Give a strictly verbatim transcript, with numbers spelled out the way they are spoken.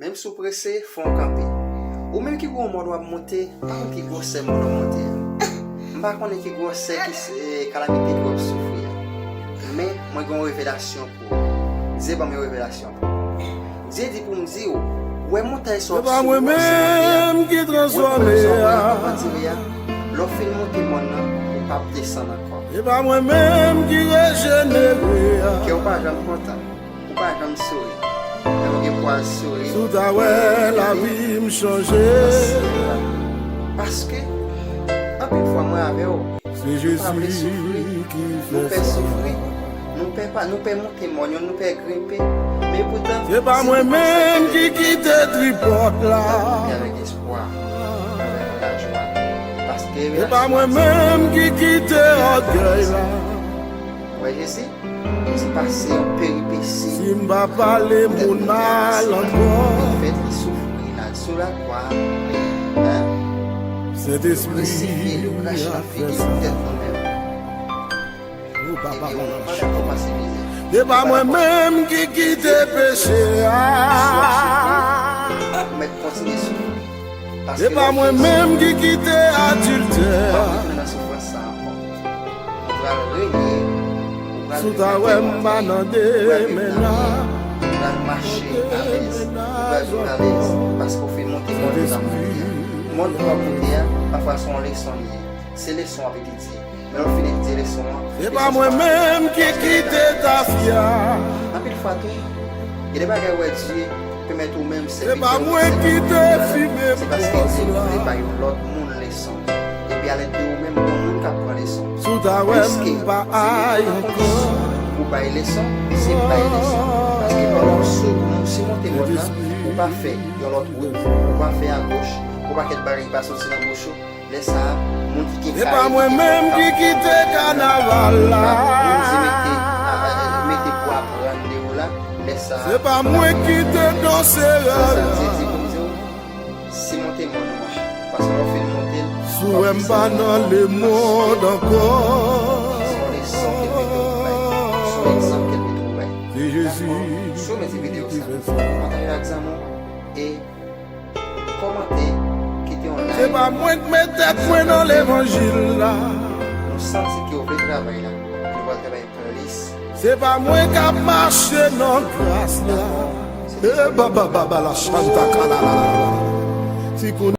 Menm si w prese, fò w kanpe. Ou menm ki gwo mòn w ap monte, m pa konn ki gwosè mòn w ap monte a. M pa konnen ki gwosè ki se, eh, kalamite ke w ap soufri a. Men, mwen gen yon revelasyon pou ou. Dye ban m yon revelasyon pou ou. Dye di pou m di w, wè montay sa w ap soufri, w ap sipòte a, wè montay sa w ap andire a, lè w fin monte mòn nan, ou p ap desann ankò. E pa mwen menm ki rejenere a. Kè w pa janm kontan. Ou pa janm souri. Men ou gen kouwaj souri. Si w ta wè lavi m chanje. Paske, anpil fwa mwen avè w, nou pa vle soufri. Nou pè soufri. Nou pè pa, nou pè monte mòn yo, nou pè grenpe. Men poutan, se pa mwen menm ki kite tripòt la. Avèk espwa, avèk lajwa. Paske se pa mwen menm ki kite ògèy la. Wè Jezi? Jezi pase yon peripesi. Si m pa pale, moun mal ankò. Li fèt, li soufri, l al sou lakwa. Hein? Sentespri krisifye l, yo krache nan figi l, tèt nou menm. Ebyen, ou pa dakò pase mizè. Se pa mwen menm ki kite peche a. Ou mèt kontinye soufri. Se pa mwen menm ki kite adiltè. Ou pral renye, ou pral viv nan tèt ou, ou pral viv nan tèt ou, ou pral mache alèz, ou pral viv alèz, paske w fin monte mòn ou t ap monte a. Mòn ou ap monte a, pafwa se yon leson li ye. Se leson w ap etidye. Men lè w fin etidye leson an, se pa mwen menm ki kite tafya. Anpil fwa tou, gen de bagay ou wè Dye pèmèt ou menm sèvitè, se pa mwen ki te fimen pòz la. Se paske Dye vle bay yon lòt moun leson. Epi alèd de ou menm, gon moun k ap pran leson. Si w ta wè m pa ay ankò. Pou bay leson, se bay leson. Paske pandan w sou, si w monte mòn nan, ou pa fè yon lòt wout, ou pa fè agoch, ou pa kèt bagay ki pa soti nan bouch ou. Lè sa a, moun ki gen kay, ki gen kap, ki gen kanaval la, moun ki mete, a, a, mete bwa pran deyò la, lè sa a, se pa mwen ki te danse rèv la. Sa Dye di pou m di w, si monte mòn ou an, paske lè w fin monte l, si w wè m pa nan lemonn ankò. Se yon leson ke l mete w bay, se yon egzanp ke l mete w bay. Dakò? Si w renmen ti videyo sa, pataje ak zanmi w e kòmante, kite yon like. Se pa mwen k met tèt mwen nan levanjil la. Nou santi ke w vle travay la, nou pral travay plis. Se pa mwen k ap mache nan gras la. E baba baba la chanta kalala. Si koun